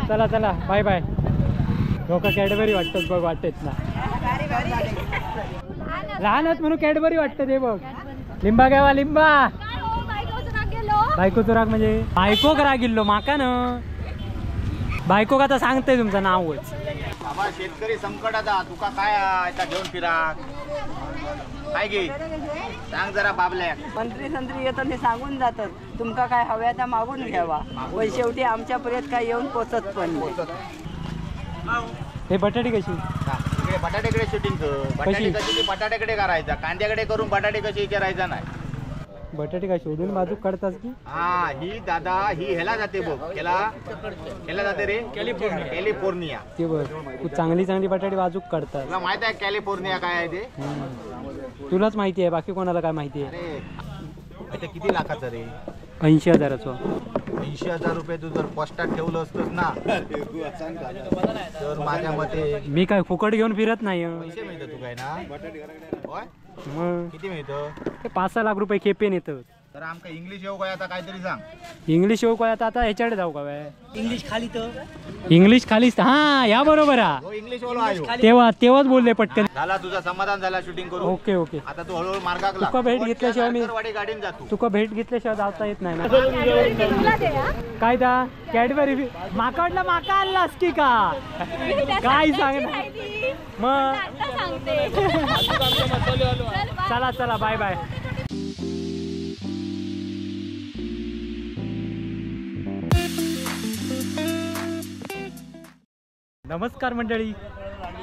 चला चला बाय बाय. लोका कॅडबरी वाटतात बघ, वाटत ना लहान आहेत म्हणून कॅडबरी वाटतं ते बघ. लिंबा घ्यावा लिंबा. बायकोचो राग म्हणजे बायकोक राग इल्लो माका ना, बायकोक आता सांगतय तुमचं नावच. बाबा शेतकरी संकटाचा तुका काय आता घेऊन फिरा काय गे सांग जरा बाबल्या. मंत्री संत्री येतात हे सांगून जातात तुमका काय हव्या त्या मागून घ्यावा, पण शेवटी आमच्या पर्यंत काय येऊन पोचत पण नाही. हे बटाटे कशी? इकडे बटाट्याकडे शूटिंग कर. बटाटे कशी बटाट्याकडे करायचा, कांद्याकडे करून बटाटे कशी विचारायचा नाही. बटाटे काय शोधून बाजू काढतात की? हा ही दादा ही ह्याला जाते बघ, ह्याला ह्याला जाते रे कॅलिफोर्निया. कॅलिफोर्निया ते बघ तू चांगली चांगली बटाटे बाजूक काढतात. तुला माहित आहे कॅलिफोर्निया काय आहे ते? तुलाच माहिती आहे, बाकी कोणाला काय माहिती आहे? अरे किती लाखाचं रे? 80,000चं. 80,000 रुपये तू जर पोस्टात ठेवलं असतंस ना तर माझ्या मते मी काय फुकट घेऊन फिरत नाही. पैसे मिळतं तू काय ना? मग किती मिळतं? 5-6 लाख रुपये खेपेन येतं. तर आमका इंग्लिश येऊ काय आता काहीतरी सांग. इंग्लिश येऊ काय आता? आता ह्याच्याकडे जाऊ का? इंग्लिश खाली तर इंग्लिश खालीच. हा या बरोबर हा इंग्लिश बोलवा. तेव्हा तेव्हाच बोलले पटकन. झाला तुझा समाधान झाला शूटिंग करून? Okay okay. आता तू हळूहळू मार्गाक लाग. तुका भेट घेतल्याशिवाय मी गाडीन जातो. तुका भेट घेतल्याशिवाय जाता येत नाही ना. काय दा कॅडबरी माका वाटलं माका आणलास की का काय सांग मग. चला चला बाय बाय. नमस्कार मंडळी,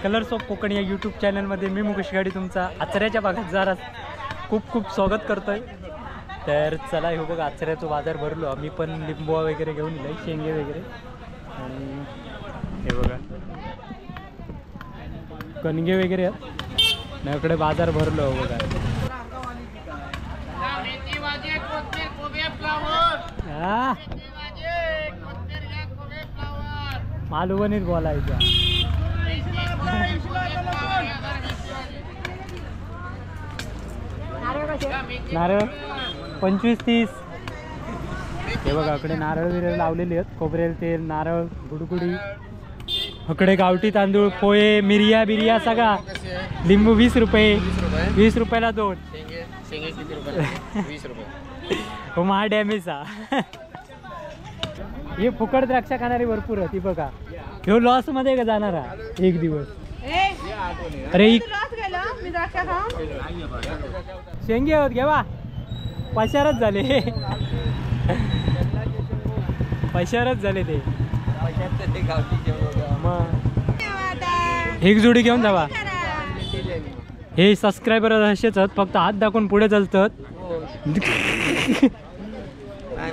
कलर्स ऑफ कोकण या यूट्यूब चॅनलमध्ये मी मुकेश गाडी तुमचा आचऱ्याच्या भागात जरा खूप खूप स्वागत करतो आहे. तर चला हे बघा आचऱ्याचा बाजार भरलो आम्ही, पण लिंबू वगैरे घेऊन दिलं, शेंगे वगैरे. आणि हे बघा कणगे वगैरे आहेत. इकडे बाजार भरलो बघा. मालवणीत बोलायचा. नारळ 25-30. हे बघा इकडे नारळ बिरळ लावलेले आहेत, खोबरेल तेल, नारळ, गुडगुडी. इकडे गावठी तांदूळ, पोहे, मिरिया बिरिया सगळा. लिंबू 20 रुपये, 20 रुपयाला 2. हो महा डॅमेज हा. हे फुकट द्राक्षा खाणारी भरपूर आहे ती बघा. ह्यो लॉस मध्ये का जाणार हा एक दिवस? अरे शेंगे होत घेवा, पैशारच झाले, पैशारच झाले ते. मग एक जोडी घेऊन जावा. हे सबस्क्रायबर असेच आहेत, फक्त हात दाखवून पुढे चालतात.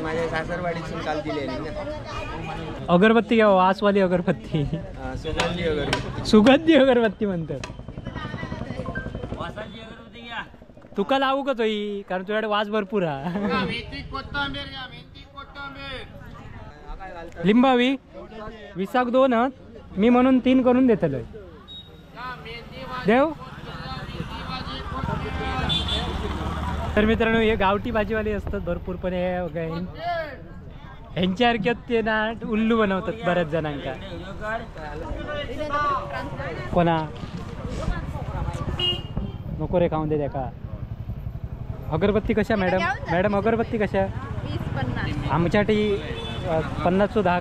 माझ्या सासरवाडीतून काल दिलेली ना अगरबत्ती घ्या, वासवाली अगरबत्ती, सुगंधी अगरबत्ती, सुगंधी अगरबत्ती म्हणतात. तुका लावू का तोई, कारण तुझ्याकडे वास भरपूर हा. लिंबावी 20 2 मी म्हणून 3 करून देतलो देव. तर मित्रांनो हे गावठी भाजीवाले असतात भरपूर, पण हे ह्यांच्यासारखे ते ना उल्लू बनवतात बऱ्याच जणांका. कोणा नको रे खाऊन दे त्या का. अगरबत्ती कशा मॅडम? मॅडम अगरबत्ती कशा? आमच्यासाठी 50 10.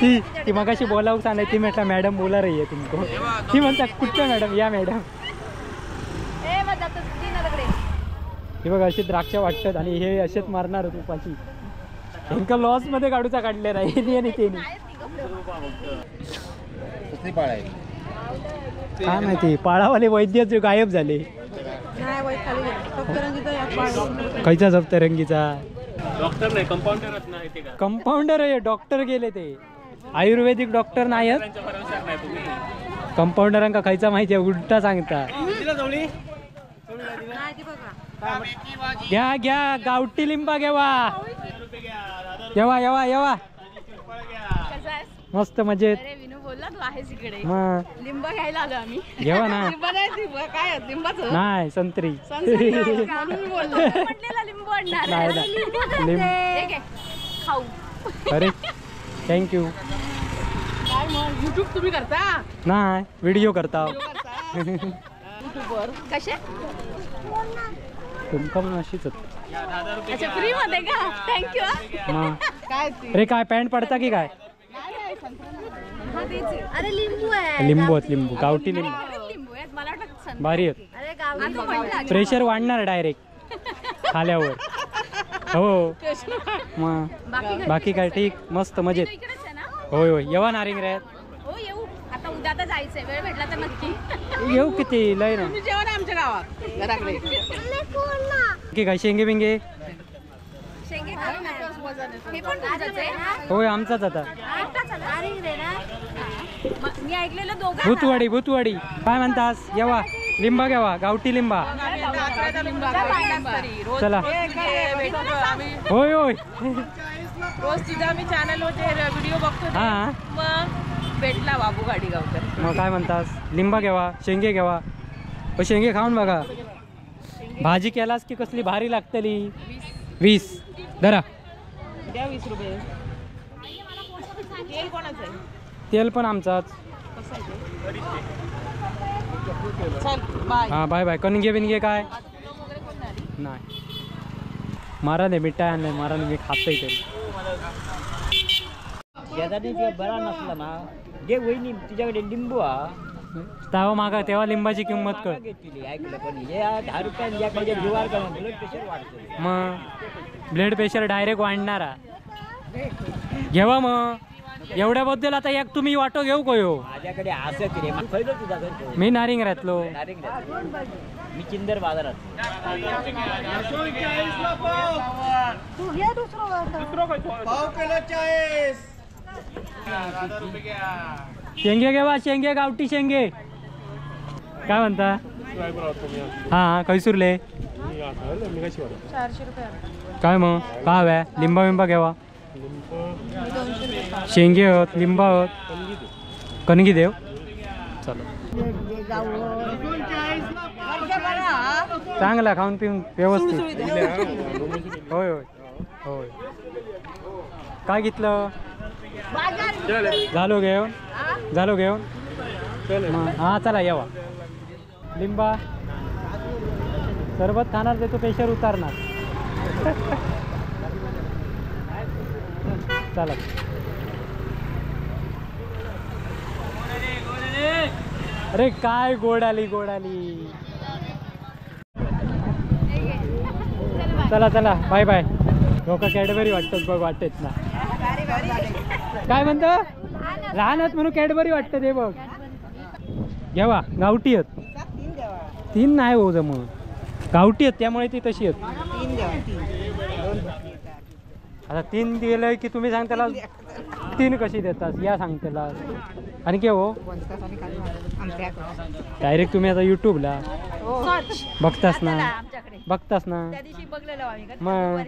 ती ती मगाशी बोलावं सांगाय, ती म्हटलं मॅडम बोला रही है तुमको. ती म्हणतात कुठच्या मॅडम? या मॅडम. हे बघा अशी द्राक्ष वाटतात आणि हे असेच मारणार उपाशी. ह्यांका लॉस मध्ये काढूचा काढले नाही आणि ते काय माहिती पाळावाले वैद्य गायब झाले. खयचा सप्तरंगीचा डॉक्टर नाही, कंपाऊंडरच नाही ते का? कंपाऊंडर आहे, डॉक्टर गेले ते, आयुर्वेदिक डॉक्टर नाही आहेत. कंपाऊंडरांका खायचा माहिती आहे, उलटा सांगता. घ्या घ्या गावठी लिंबा घेवा, येवा येवा येवा. मस्त मजेत. अरे विनू बोलला तू आहेस इकडे. मग लिंब घ्यायला आलो आम्ही. घेवा ना. लिंब नाही, काय लिंबाच नाही, संत्री. म्हटलेला लिंबू आणणार. नाही खाऊ. अरे thank you. काय मग युट्यूब तुम्ही करता? नाही, व्हिडिओ करता. कसे तुमका पण अशीच. अच्छा फ्री मध्ये का? Thank you. काय अरे काय पॅन्ट पडता की काय? अरे लिंबू आहे. लिंबू आहेत, लिंबू गावठी लिंबू. भारी आहेत. प्रेशर वाढणार डायरेक्ट खाल्यावर. हो मग बाकी काय ठीक मस्त मजेत. होय होय येवा नारिंग रे. हो येऊ आता, उद्या तर जायचंय, वेळ भेटला तर नक्की येऊ. किती लय ना जेवण आमच्या गावात घराकडे. की काय शेंगे बिंगे? हे पण तुमचंच आहे? होय आमचाच. आता मी ऐकलेलं दोघं. भूतवाडी भूतवाडी काय म्हणतास? येवा लिंबा घ्यावा, गावठी लिंबा. चला होय होय. रोज तुझा मी चॅनल होते व्हिडिओ बघतो. हा मग भेटला बाबू गाडी गावकर. मग काय म्हणतास? लिंबा घ्यावा, शेंगे घ्यावा. शेंगे खाऊन बघा, भाजी केलास की कसली भारी लागतली. 20 धरा. 20 रुपये. तेल पण आमचाच. हा बाय बाय. कणगे बिनगे काय नाही. मारा नाही मिठाई आणलंय, मारा नाही मी खातोय ते. बरा नसला ना जे वहिनी तुझ्याकडे लिंबू हा तेव्हा मागा, तेव्हा लिंबाची किंमत कळ. ऐकलं पण हे 10 रुपयांनी जीवार ब्लड प्रेशर वाढतो. मग ब्लड प्रेशर डायरेक्ट वाढणारा. घेवा मग एवढ्याबद्दल आता एक तुम्ही वाटो घेऊ कयो. माझ्याकडे असं रे तुझा घर. मी नारिंग राहतलो. मी चिंदर बाजारात. शेंगे घेवा, शेंगे गावठी शेंगे. काय म्हणता? हा कैसूरले काय मग काय हव्या? लिंबा बिंबा घेवा, शेंगे होत, लिंबा होत, कणगी देव. चलो चांगला खाऊन पिऊन व्यवस्थित. होय होय होय. काय घेतलं? झालो घेऊन, झालो घेऊन. हा चला येवा. लिंबा सरबत खाणार ते तो प्रेशर उतारणार. चला अरे काय गोड आली, गोड आली. चला चला बाय बाय. लोक कॅडबरी वाटतात बघ, वाटत ना काय म्हणतं? लहान आहेत म्हणून कॅडबरी वाटतं ते बघ. घ्यावा गावठी आहेत. 3 नाही हो जमून, गावठी आहेत त्यामुळे ती तशी आहेत. आता 3 दिलं की तुम्ही सांगताला 3 कशी देतात या सांगताला. आणि के हो डायरेक्ट तुम्ही आता युट्यूबला बघतास ना, बघतास ना. मग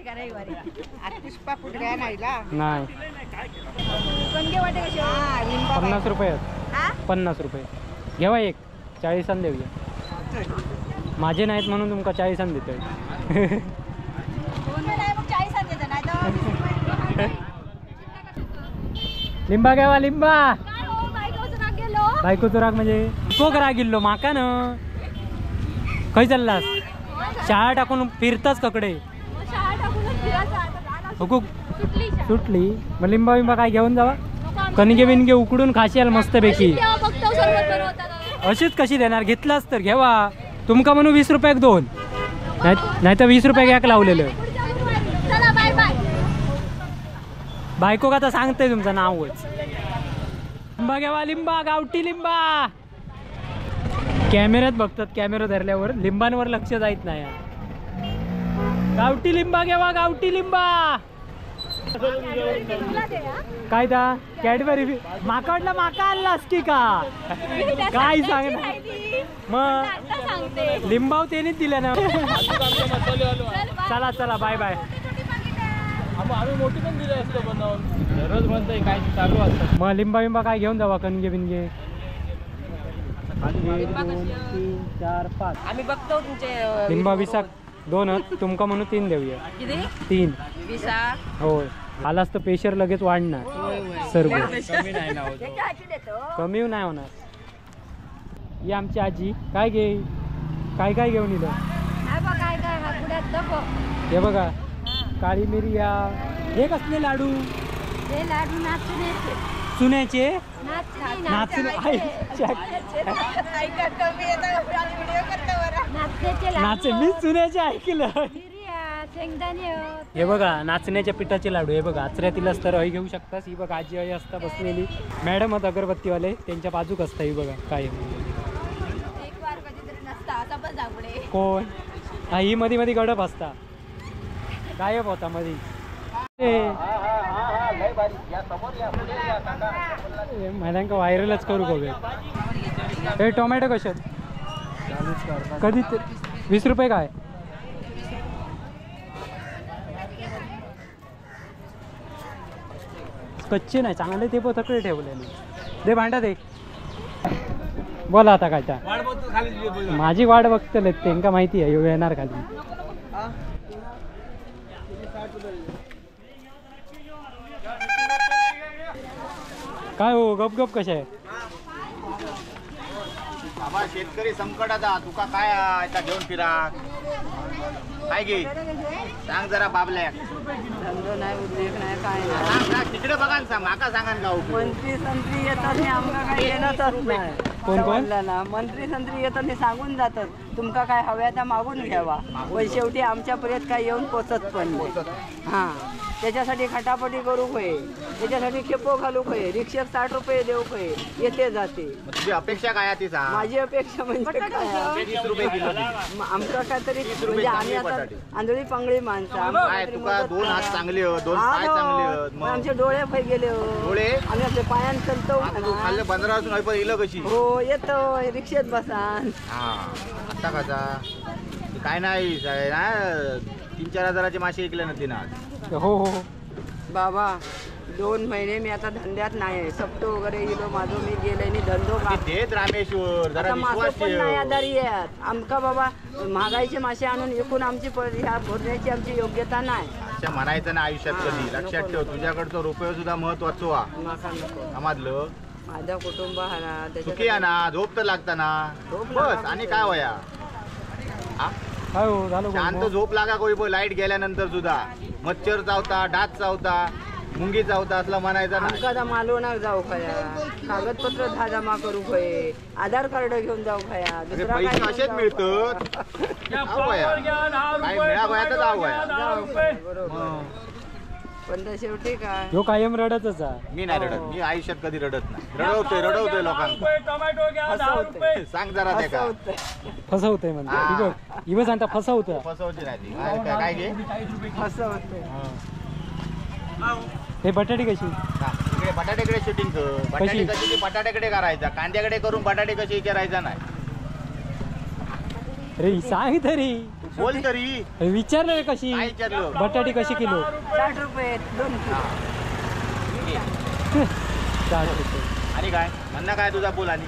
नाही 50 रुपये, 50 रुपये घेवा एक. 40 देऊया. माझे नाहीत म्हणून तुमका 40 देतोय. लिंबा घ्यावा लिंबा. बायकोचो राग म्हणजे कोक राग इल्लो माका ना. खंय चल्लास? शाळा टाकून फिरताच ककडे. हुकूक सुटली. मग लिंबा बिंबा काय घेऊन जावा? कणगे बिनगे उकडून खाशील मस्तपैकी. अशीच कशी देणार? घेतलाच तर घेवा. तुमका म्हणून 20 रुपयाक 2, नाही तर 20 रुपयाक एक लावलेलं. बायको का तर सांगतंय तुमचं नावच. लिंबा घेवा लिंबा, गावठी लिंबा. कॅमेऱ्यात बघतात, कॅमेरा धरल्यावर लिंबांवर लक्ष जायत नाही. गावठी लिंबा घेवा, गावठी लिंबा. काय दा कॅडबरी माका वाटलं माका आणलास की का काय सांग ना. मग लिंबाव त्यानेच दिलं ना. चला चला बाय बाय. आम्ही मोठी पण दिली असतो बनवून. दररोज म्हणतोय काय चालू असतं. मग लिंबा बिंबा काय घेऊन जावा, कणगे बिनगे. 1 2 3 4 5. आम्ही बघतो तुमचे लिंबा 20 2 तुमका म्हणून 3 देऊया. किती? 3 20. होय आलास तर प्रेशर लगेच वाढणार सर्व. कमी नाही ना होत. कमी नाही होणार. ही आमची आजी काय घे काय काय घेऊन इलं हे बघा. काळी मिरी या. हे कसले लाडू? हे लाडू नाचण्याचे. चुन्याचे? नाचणे. नाचे मी चुन्याचे ऐकलं. हे बघा नाचण्याच्या पिठाचे लाडू. हे बघा आचऱ्यातील असतं रही घेऊ शकतास. ही बघा आजी आई असता बसलेली. मॅडम आहेत अगरबत्तीवाले, त्यांच्या बाजूक असता. ही बघा काय कोण हा ही मध्ये मध्ये गडप असता, गायब होता मधी. महिलांका व्हायरलच करू बघूया. हे टोमॅटो कसे कधी? 20 रुपये काय? कच्चे नाही चांगले ते पण तकडे ठेवले. दे भांडा दे. बोला आता काय त्या माझी वाट बघतले त्यांका माहिती आहे येणार खाली. काय हो गप गप कशा आहे? बाबा शेतकरी संकटात आ, तुका काय आता घेऊन फिरा काय गे सांग जरा बाबल्या. धंदो नाही उद्योग नाही काय नाही. तिकडे बघा ना, माका सांगा ना. मंत्री संत्री येतात नाही आमका काय येणारच नाही. कोण कोण ना मंत्री संत्री येतात नाही सांगून जातात तुमका काय हव्या त्या मागून घ्यावा, पण शेवटी आमच्यापर्यंत काय येऊन पोचत पण नाही. हां त्याच्यासाठी खटापटी करू खय, त्याच्यासाठी खेपो घालू खय, रिक्षेक 60 रुपये देऊ खय, येते जाते. तुझी अपेक्षा काय ती सांग. माझी अपेक्षा म्हणजे काय 20 रुपये किलो आमका काहीतरी म्हणजे आम्ही आता आंधळी पांगळी माणसं. तुका 2 हात चांगले हो, 2 पाय चांगले हो, आमचे डोळे फै गेले हो, डोळे आम्ही आपल्या पायान चलतो. खाल्ले 15 अजून पण इलं कशी हो येतो रिक्षेत बसान. हा आता कसा काय नाही 3-4 हजाराचे मासे ऐकले ना तिनं आज. हो हो बाबा 2 महिने मी आता धंद्यात नाही, सप्तो वगैरे इलो माझो मी गेले आणि धंदो देत रामेश्वर जरा विश्वास पण नाही आधारी आहेत आमका बाबा. महागाईचे मासे आणून विकून आमची ह्या भरण्याची आमची योग्यता नाही. असं म्हणायचं ना आयुष्यात कधी, लक्षात ठेव. तुझ्याकडचं रुपये सुद्धा महत्वाचं वा समजलं. माझा कुटुंब हा ना सुखी आहे ना, झोप तर लागता ना बस. आणि काय वया शांत झोप लागा कोई लाईट गेल्यानंतर सुद्धा मच्छर चावता, डास चावता, मुंगी चावता असला म्हणायचा नाही. आमका मालवणाक जाऊ खया, कागदपत्र धा जमा करू खय, आधार कार्ड घेऊन जाऊ खया, दुसरा पैसे असेच मिळतात. काय मिळा तर जाऊ बरोबर. पण शेवटी काय ह्यो कायम रडतच आहे. मी नाही रडत, मी आयुष्यात कधी रडत नाही. रडवतोय रडवतोय लोकांना. सांग जरा ते का फसवतोय म्हणते इव सांगता फसवतोय. फसवते नाही काय घे फसवतोय. हे बटाटे कशी? इकडे बटाट्याकडे शूटिंग कर. बटाटे कशी ती बटाट्याकडे करायचा, कांद्याकडे करून बटाटे कशी विचारायचा नाही. अरे सांग तरी, बोल तरी, विचारलं कशी विचारलं बटाटे कशी किलो? 60 रुपये 2 किलो. 60 रुपये. आणि काय म्हणणं काय तुझा बोल. आणि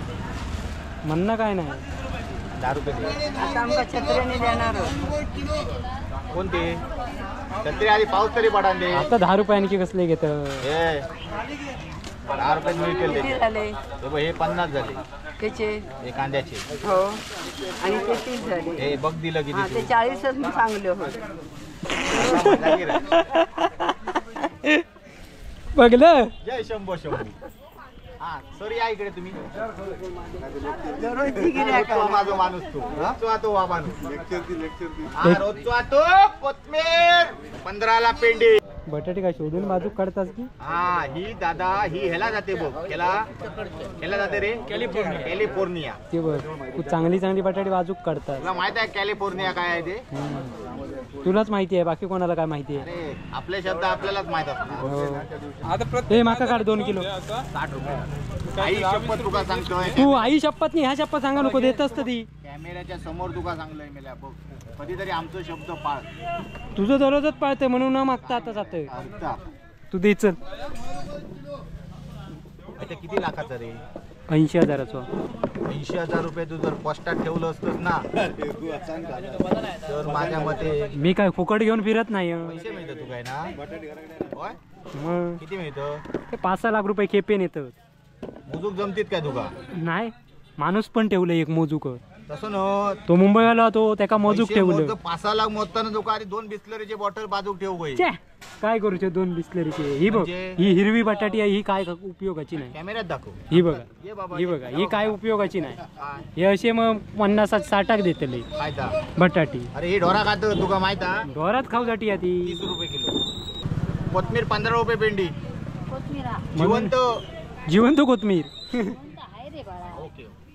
म्हणणं काय नाही. 10 रुपये आता आमका छत्र्याने देणार. कोणते छत्री? आधी पाऊस तरी पडा दे. आता 10 रुपये आणखी कसले घेत? 10 रुपये मिळतील. झाले हे 50 झाले त्याचे, हे कांद्याचे. हो आणि ते 30 झाले. हे बघ दिलं किती ते 40च मी सांगले होते. बघलं. जय शंभो शंभू. हा सर या इकडे तुम्ही. माझा माणूस तू रोजचा तो वा माणूस. रोजचा तो कोथमीर 15ला पेंडी. बटाटे काय शोधून बाजू काढतात की? हा ही दादा ही ह्याला जाते बघ, ह्याला ह्याला जाते रे कॅलिफोर्निया. कॅलिफोर्निया ते बघ तू चांगली चांगली बटाटे बाजूक काढतात. तुला माहित आहे कॅलिफोर्निया काय आहे ते? तुलाच माहिती आहे, बाकी कोणाला काय माहिती आहे? अरे आपले शब्द आपल्यालाच माहित असतात. हे माका काढ 2 किलो. 60 रुपये. आई शपथ तुका सांगतोय. तू आई शपथ नाही, ह्या शपथ सांगा नको, देतच ती कॅमेऱ्याच्या समोर तुका सांगलोय मेल्या बघ. कधीतरी आमचो शब्द पाळ. तुझं दररोजच पाळतंय म्हणून न मागता आता जातंय. तू दे चल. आता किती लाखाचा रे? 80,000चा. 80,000 रुपये तू जर पोस्टात ठेवलं असतंस ना तर माझ्या मते मी काय फुकट घेऊन फिरत नाही. पैसे मिळतं तू काय ना? मग किती मिळतं? 5-6 लाख रुपये खेपेन येतं. मोजूक जमतीत काय तुका? नाही, माणूस पण ठेवलं एक मोजूक. तसं न तो मुंबईवाला तो त्याका मोजूक ठेवलं. 5-6 लाख मोजताना तुका अरे 2 बिस्लरीचे बॉटल बाजूक ठेवू गई. काय करूचे 2 बिस्लरीचे? ही बघ, ही हिरवी बटाटी आहे, ही काय उपयोगाची नाही. कॅमेऱ्यात दाखव. ही बघा, ही बघा, ही काय उपयोगाची नाही. हे असे मग 50-60 देतले बटाटी. अरे ही ढोरा खात तुका माहित? ढोरात खाऊसाठी ती 30 रुपये किलो. कोथमीर 15 रुपये पेंडी. जिवंत जिवंत कोथमीर.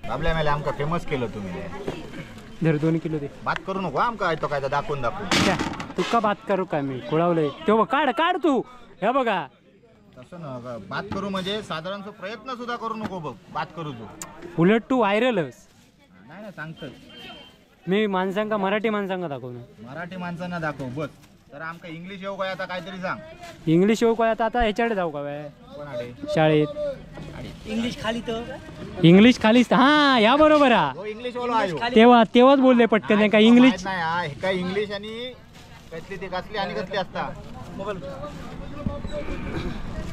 बाबल्या मेले आमका फेमस केलं तुम्ही. धर 2 किलो दे. बात करू नको आमका तो काय दाखवून दाखवून. तुका बात करू काय मी कुळावलंय तो काढ काढ तू. हे बघा तसं न बात करू म्हणजे साधारण प्रयत्न सुद्धा करू नको बघ. बात करू तू उलट तू व्हायरलच. नाही ना सांगतो मी माणसांका, मराठी माणसांका दाखवणार. मराठी माणसांना दाखव बस. तर आमका इंग्लिश येऊ काय आता? काहीतरी सांग. इंग्लिश येऊ काय आता? आता ह्याच्याकडे जाऊ का शाळेत? इंग्लिश खाली तर इंग्लिश खालीच. हा या बरोबर हा. इंग्लिश तेव्हा तेव्हाच बोलले पटकन काय इंग्लिश नाही. काय इंग्लिश आणि कसली ते कसली आणि कसली असता?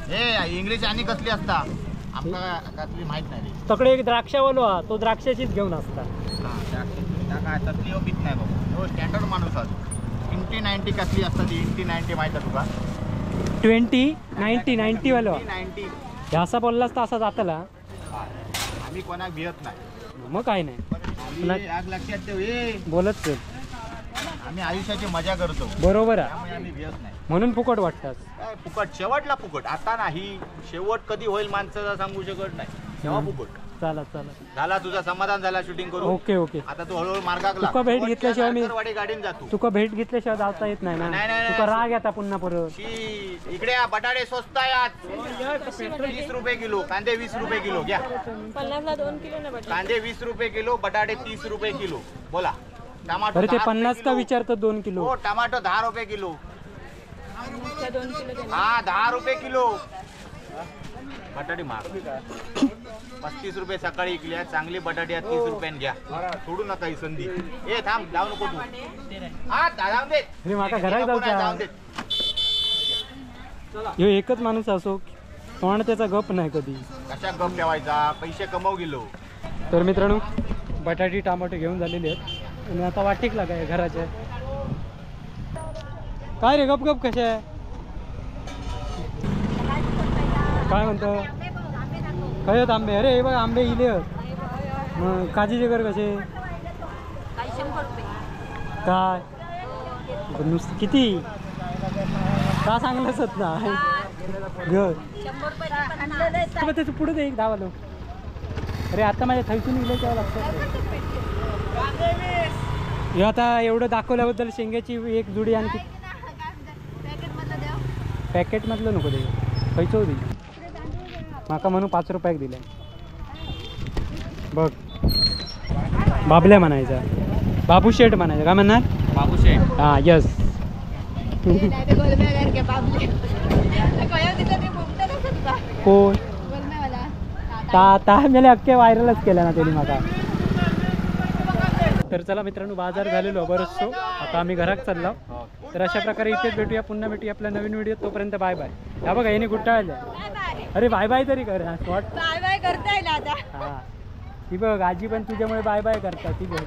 हे इंग्लिश आणि कसली असता आमका कसली माहित नाही. तकडे एक द्राक्षावालो हा, तो द्राक्षाचीच घेऊन असता. काय तसली पित नाही बाबा, तो स्टँडर्ड माणूस हा. 2090 कसली असता ती? 2090 माहित आहे तुका? 2090 90 वालो 90 हे असा बोललास तर असा जातला. आम्ही कोणाक भियत नाही. मग काय नाही, लक्षात ठेव. बोलत चल. आम्ही आयुष्याची मजा करतो. बरोबर आहे, आम्ही भियत नाही म्हणून फुकट वाटतात. काय फुकट? शेवटला फुकट. आता नाही, शेवट कधी होईल माणसाचा सांगू शकत नाही, तेव्हा फुकट. चला चला, झाला तुझा समाधान झाला शूटिंग करून? Okay okay. आता तू हळूहळू मार्गाक लाग. तुका भेट घेतल्याशिवाय मी गाडीन जातो. तुका भेट घेतल्याशिवाय जाता येत नाही ना. तुका राग येता पुन्हा परत. इकडे बटाटे स्वस्त आहे आज 30 रुपये किलो. कांदे 20 रुपये किलो घ्या. 50ला 2 किलो ना बटाटे. कांदे 20 रुपये किलो, बटाटे 30 रुपये किलो. बोला टमाटो. अरे ते 50 का विचारतात 2 किलो? हो टमाटो 10 रुपये किलो. हा 10 रुपये किलो. बटाटे महाग 35 रुपये सकाळी इकल्या. चांगली बटाटे 30 रुपयाने घ्या. सोडू नका ही संधी. ए थांब, जाऊ नको तू. हा जाऊन दे. अरे माका घरात जाऊ दे. एकच माणूस असो तोंड त्याचा गप नाही कधी. कशा गप ठेवायचा? पैसे कमावू गेलो. तर मित्रांनो बटाटी टमाटे घेऊन झालेले आहेत आणि आता वाटीक लागाय घराच्या. काय रे गप गप कशा आहे? काय म्हणतो? काय आहेत आंबे? अरे हे बघ आंबे इले. मग काजीचे घर कसे? काय नुसतं किती का सांगलंच ना घर त्याचं पुढे दे एक धावालो. अरे आता माझ्या थैसून इले तेव्हा लक्षात. हे आता एवढं दाखवल्याबद्दल शेंग्याची एक जुडी आणखी पॅकेटमधलं नको दे, खयचो दे माका म्हणून 5 रुपयाक दिले. बघ बाबल्या म्हणायचा, बाबू शेठ म्हणायचा. काय म्हणणार? बाबू शेठ. हा यस. कोण ता मेले अख्खे व्हायरलच केला ना त्यांनी माका. तर चला मित्रांनो बाजार झालेलो बरंचसो. आता आम्ही घरात चाललो. तर अशा प्रकारे इथेच भेटूया, पुन्हा भेटूया आपल्या नवीन व्हिडिओ. तोपर्यंत बाय बाय. हा बघा याने गुट्टाळल्या. अरे बाय बाय तरी कर ना. शॉर्ट बाय बाय करता येईल आता. हां ती बघ आजी पण तुझ्यामुळे बाय बाय करतात. ती बघ.